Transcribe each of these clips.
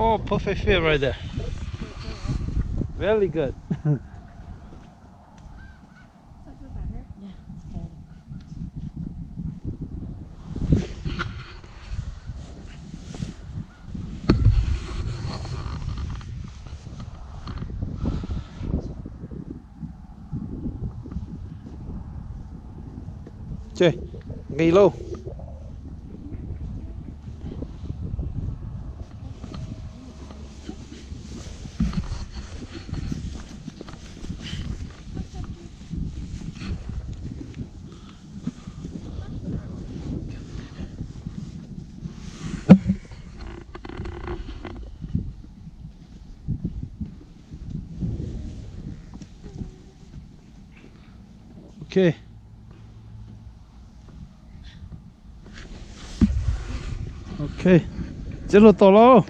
Oh, perfect fit right there. Very good. Ces nqis lauj. Ok. Ok. Txiav hluas tom lauj.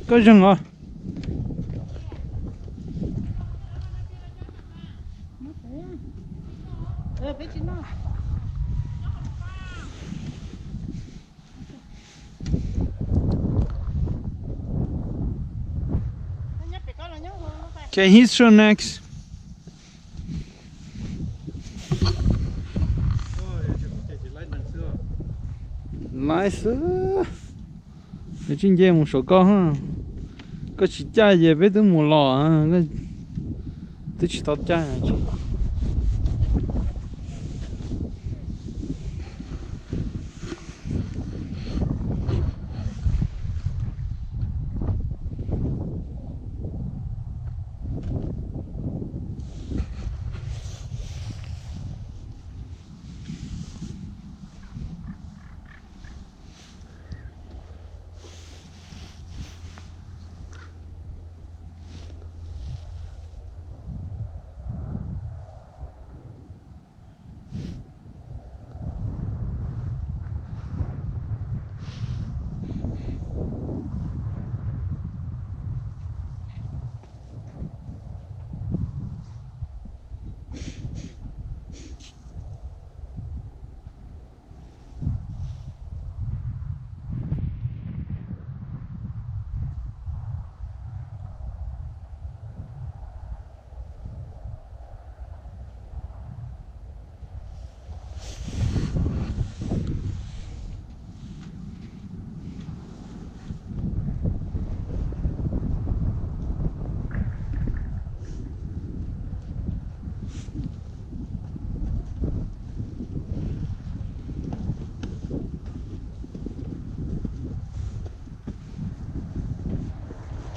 Koj zeeg os. Okay, his turn next. Nice. Nws tsis nce mus saum koj. Koj tsis caj ces peb twb mus los, twb tsis tau caj.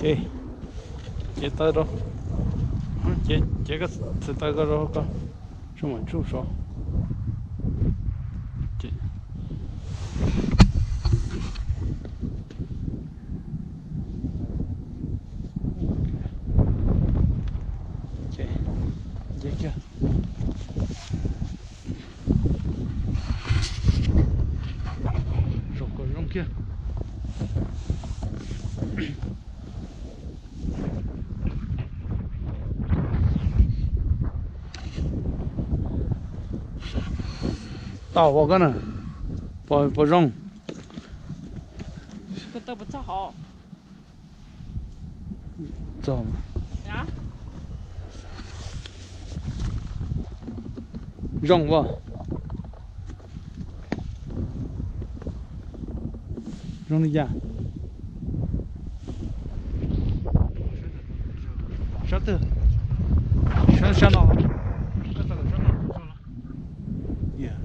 Ces, ces taw rau. Ces, ces koj txhais taw koj rau koj, tsuj mam tsuj saud. Ces, ces kiag. Zaum kom zoo kiag. Tau ua koj na, puas zoo? Txog. Zoo ua. Zoo li cas? Sab twg? Sab, sab no. Koj tau lawm sab no. Yeah.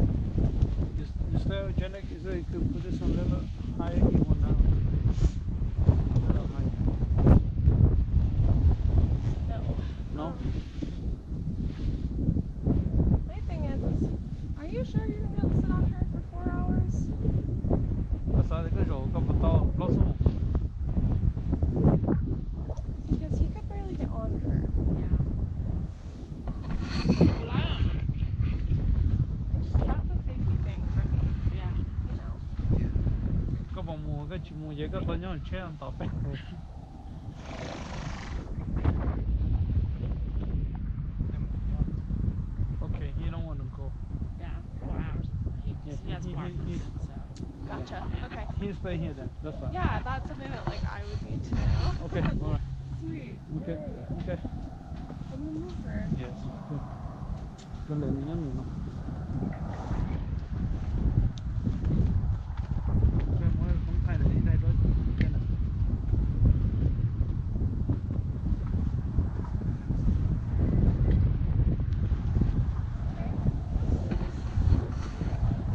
Is, is that Janet? Is that you could put this one a little higher? You want that one? A little higher. No. My thing is, is, are you sure you're gonna be able to sit on her for four hours? Koj xav tias koj zaum koj puas tau plaub xub? Because he could barely get on her. Yeah. That's a safety thing for me, you know? Koj puas mus, koj tsis mus ces koj tau nyob tsheb tos peb. Okay, he don't want to go. Yeah, four hours. He, he, he, he, he, so. Gotcha. Okay. He stay here then. That's fine. Yeah, that's something that, like, I would need to know. Okay. All right. Sweet. Okay. Okay. I'm a mover. Yes. Okay. Koj lawm nws nyob mus no.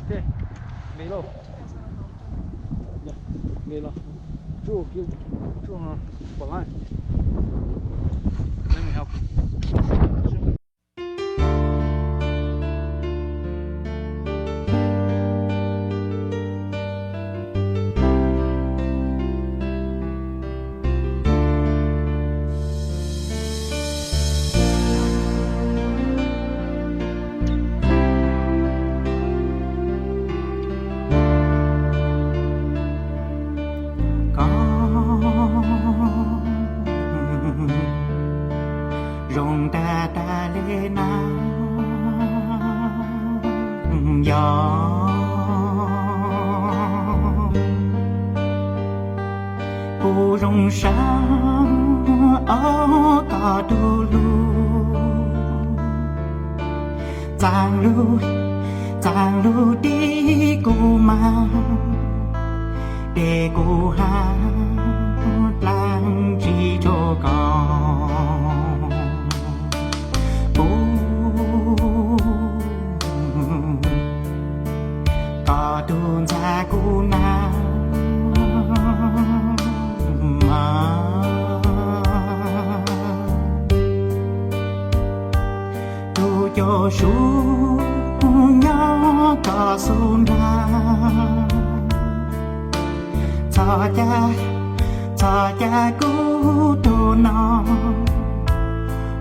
Ok, nqis lauj. Nqis los. Tsuj kiag, tsuj no, pom lawm. Let me help you. Koj zoo tag tag li na yog kuv zoo sab ob koj tus lus. Txav lub, txav lub tib kuv mas, ces kuv hab dlaab tsi rua koj. Kuv koj tug ntxhais kuv na mas, tug caum sub nyob koj xub nrag. Txhob ca, txhob ca kuv tug no,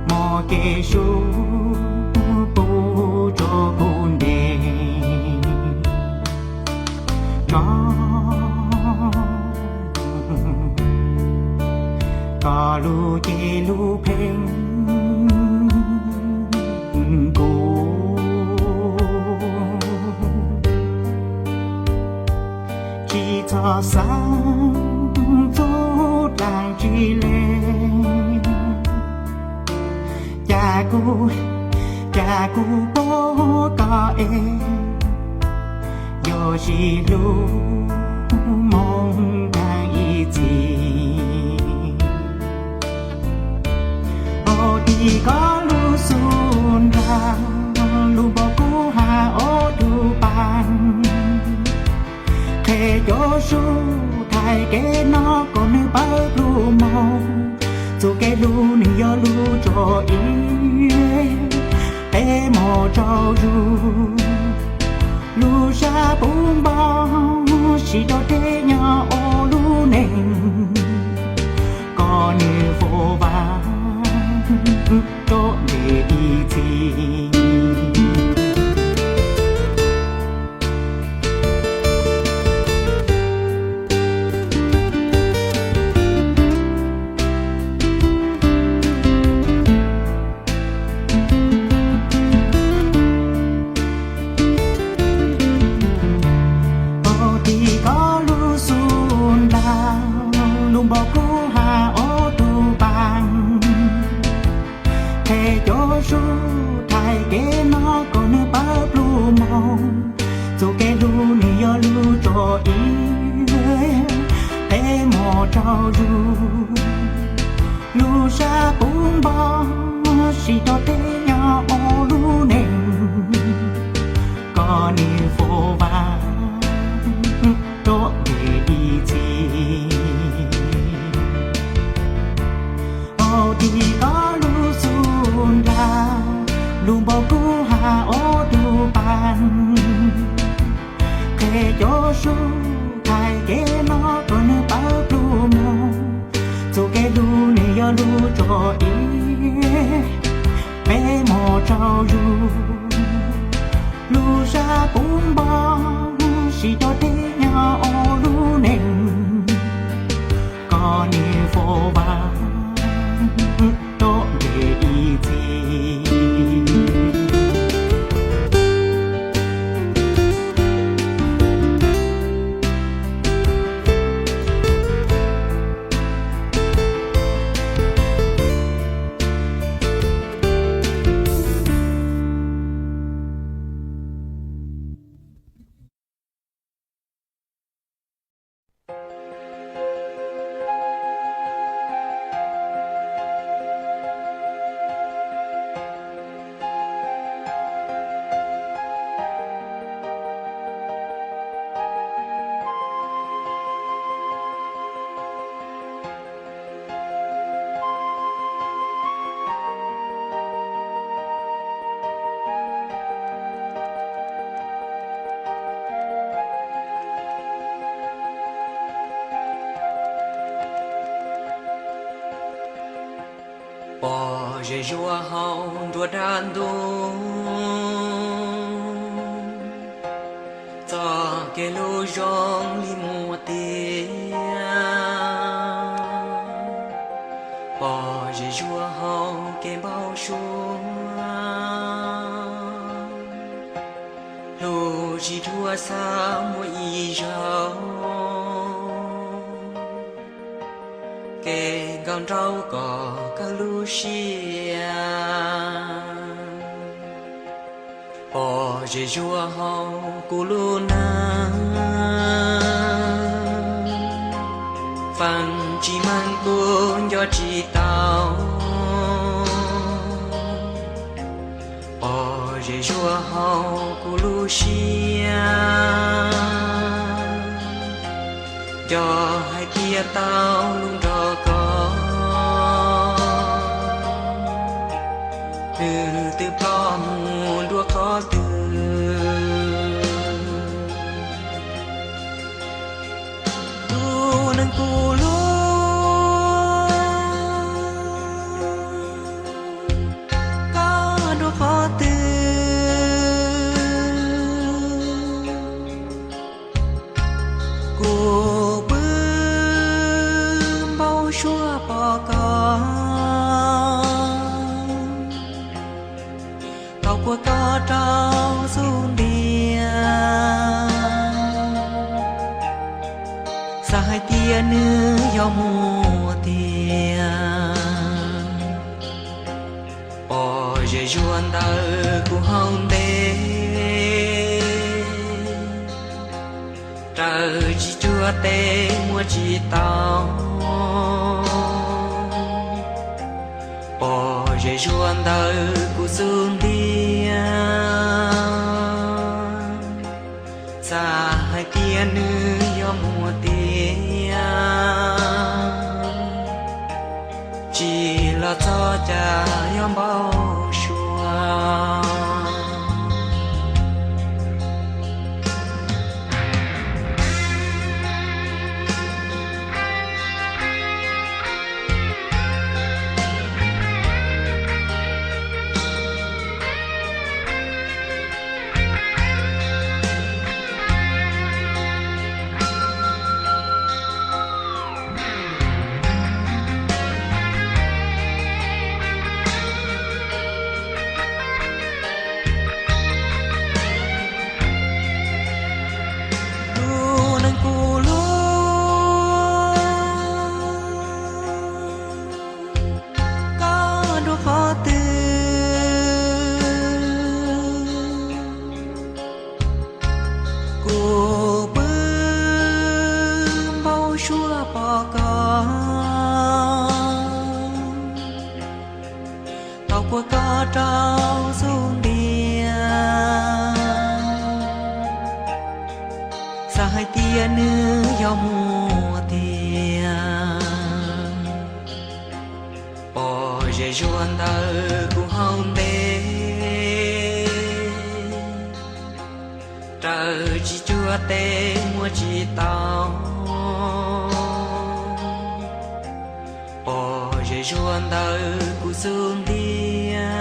muaj kev sub pub rua kuv ntes. Koj, koj lub cev lub pheej kuv tsi txhob xaav txug dlaab tsi le. Ca kuv, ca kuv pab koj es, yuav sib hlub moo taag ib txhis. Ua tim koj lub xub nraag, lug npog kuv hab ua tug paab. Qhe cuav sub thaij kev no kom nwg pawg pluj moog, txuj kev hlub nwg yog lub tsua ib, peb muaj tsaug zug. Lub sab puv npo, sib rov teg nyob ua lub neej, kom nwg fov vaag rua ntej ib txhis. Ua tim koj lub xub nraag, lug npog kuv hab ua tug paab. Qhe cuav sub thaij kev no kom nwg pawg pluj moog, txuj kev hlub nwg yog lub tsua ib, peb muaj tsaug zug. Lub sab puv npo, sib rov teg nyob ua lub neej, kom nwg fov vaag rua ntej ib txhis. Ua tim koj lub xub nraag, lug npog kuv hab ua tug paab. Qhe cuav sub thaij kev no kom nwg pawg pluj moog, txuj kev hlub nwg yog lub tsua ib, peb muaj tsaug zug. Lub sab puv npo, sib rov teg nyob ua lub neej, kom nwg fov vaag rua ntej ib txhis. Zej zuag hauv nruab dab ntub, txoj kev hlub zoo li muaj tiag. Pom zej zuag hauv kev npau suav, hlub tsis dhuav xav muaj ib zaug, kev nkauj nraug kom kawg lub siab. Pom zej zuag hauv kuv lub neej, feem tsis meej kuv nco tsis tau. Pom zej zuag hauv kuv lub siab, nco hais tias tau los nrog koj, nws twb ploj mus dua qhov twg. Tus neeg kuv hlub, koj dua qhov twg, kuv pw npau suav pom koj, tau kuas koj rau xub ntiag, xav hais tias nws yog muaj tiag. Pom zej zuag ntawm kuv hauv ntej, raws tsis cuag tes muab tsis tau. Pom zej zuag ntawm kuv xub ntiag, xav hais tias nws yog muaj tiag, tsis los txog cas yog npau suav. Tus neeg kuv hlub, koj dua qhov twg, kuv pw npau suav pom koj, tau kuas koj rau xub ntiag, xav hais tias nws yog muaj tiag. Pom zej zuag ntawm kuv hauv ntej, raws tsis cuag tes muab tsis tau. Pom zej zuag ntawm kuv xub ntiag,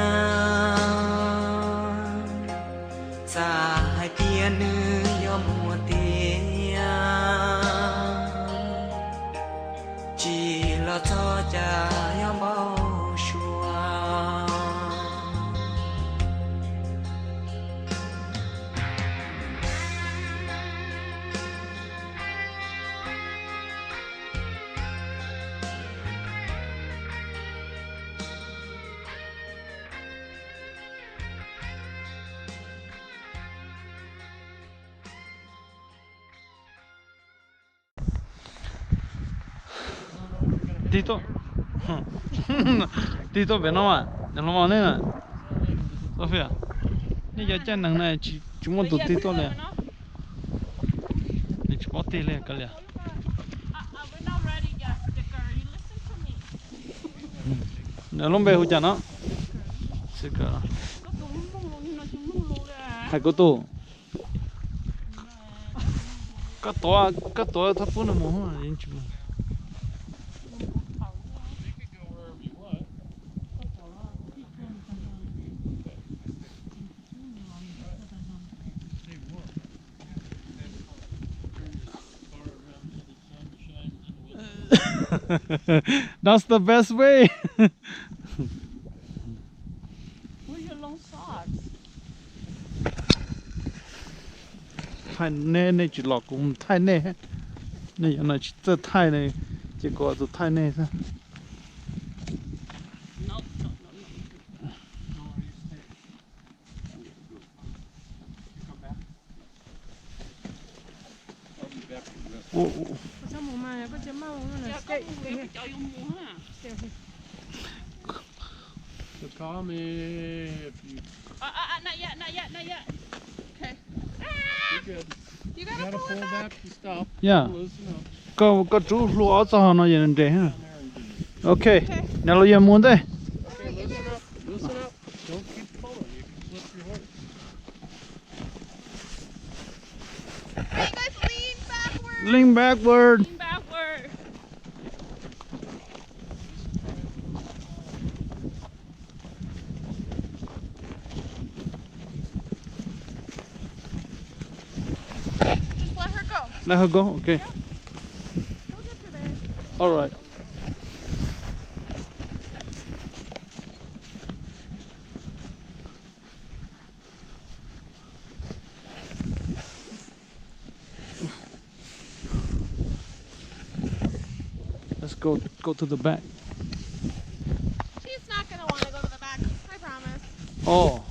xav hais tias nws yog muaj tiag, tsis los txog cas yog npau suav. Tig tuaj, tig tuaj pem no mas, hluas nkauj ne, Sofia, nej cov caij nees na tsis muaj tus tig tuaj li. Nws tsis paub tig li kav liam. Nws lub npe hu cas no? Hais kuv tus. Koj tuav, koj tuav thab pub nws mus. Yeej tsis mus. That's the best way. Where's your long socks? Thaij nej, nej tsis los kuv thaij nej. Nej yuav no tsis txawj thaij ne, ces kuv tus thaij nej xwb. No, no, no, no. Ua, ua. Koj tsis mus mas, koj tsis maj mus no. Stay, stay here. Stay here. So call me if you. Uh, uh, uh, not yet, not yet, not yet. Okay. You're good. You gotta pull it back. You gotta pull back to stop. Yeah. Loosen up. Koj, koj rub hlua ob txoj no yog nres. Okay. Okay. Nws los yog mus ntej. Okay, loosen up, loosen up. Don't keep pulling. You can flip your horse. Hey, guys, lean backward. Lean backward. Lean backward. Just let her go. Let her go? Okay. Yep. She'll get to there. All right. Let's go, go to the back. She's not gonna wanna go to the back, I promise. Oh,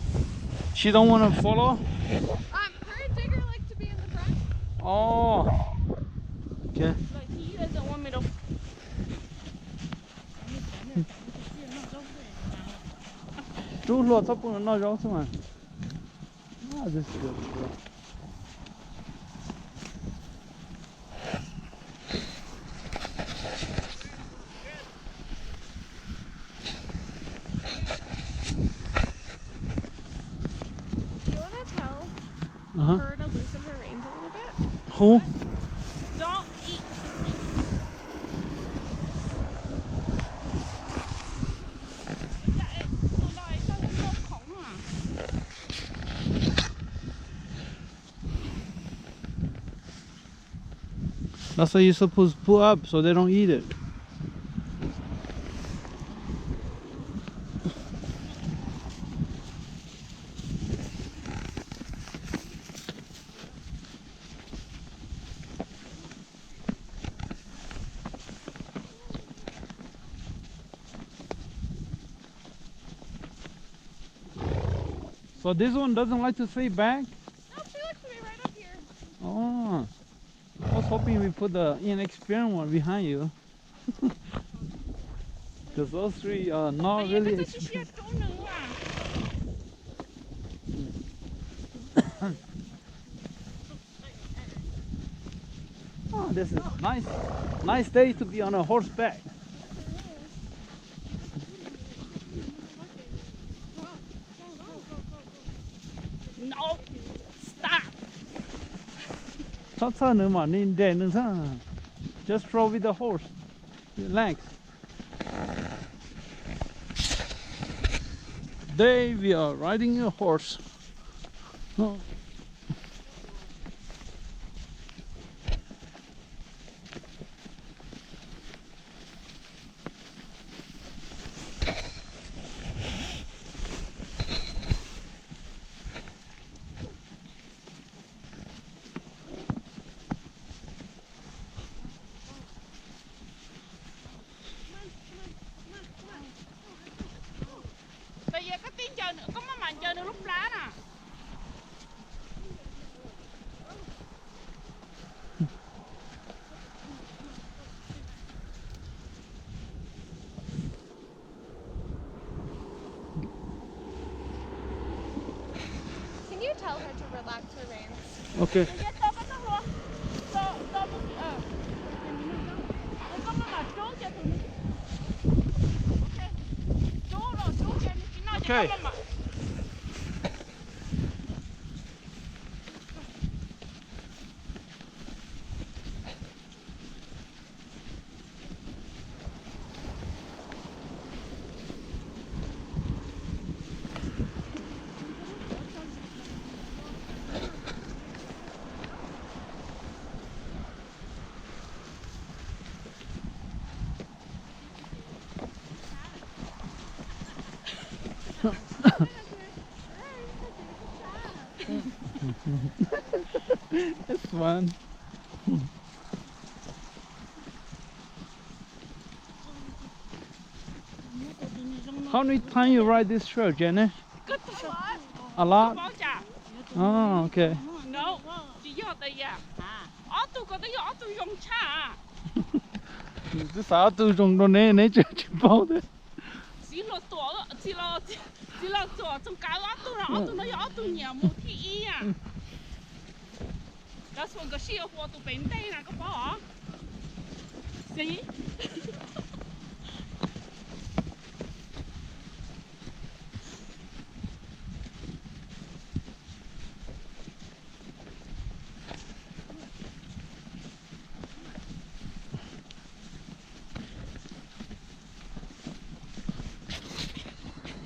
she don't wanna follow? Um, her and Digger like to be in the front. Oh, okay. But he doesn't want me to. Rub hlua txhob pub nws noj zaub xwb mas. Ah, this is good. You wanna tell Uh-huh. her to loosen her reins a little bit? Who? Don't eat. That's why you're supposed to pull up so they don't eat it. So this one doesn't like to sit back? No, she likes to be right up here. Oh, I was hoping we put the inexperienced one behind you. Because those three are not really experienced. Oh, this is nice. Nice day to be on a horseback. No, stop. Txhob txhawj nws mas, nws nres nws xwb. Just stroll with the horse. Relax. Today we are riding a horse. Koj tib ncaws nws, koj maj mam ncaws nws lub plab na. Can you tell her to relax her reins? Okay. Okay. This one. How many times you ride this trail, Jenny? A lot. Oh, okay. No, tsis yog tias yam. Ob tug ko twb yog ob tug zoo tshaj. Twb xav ob tug zoo rau neb, neb tseem tsis paub thiab. Txiv Los Txuam, Txiv Los Txuam txoos kav ob tug no, ob tug no yog ob tug nyiam mus thib ib na. Lawv xuas nkawd sij ua tus pem ntej na koj paub os. Xis,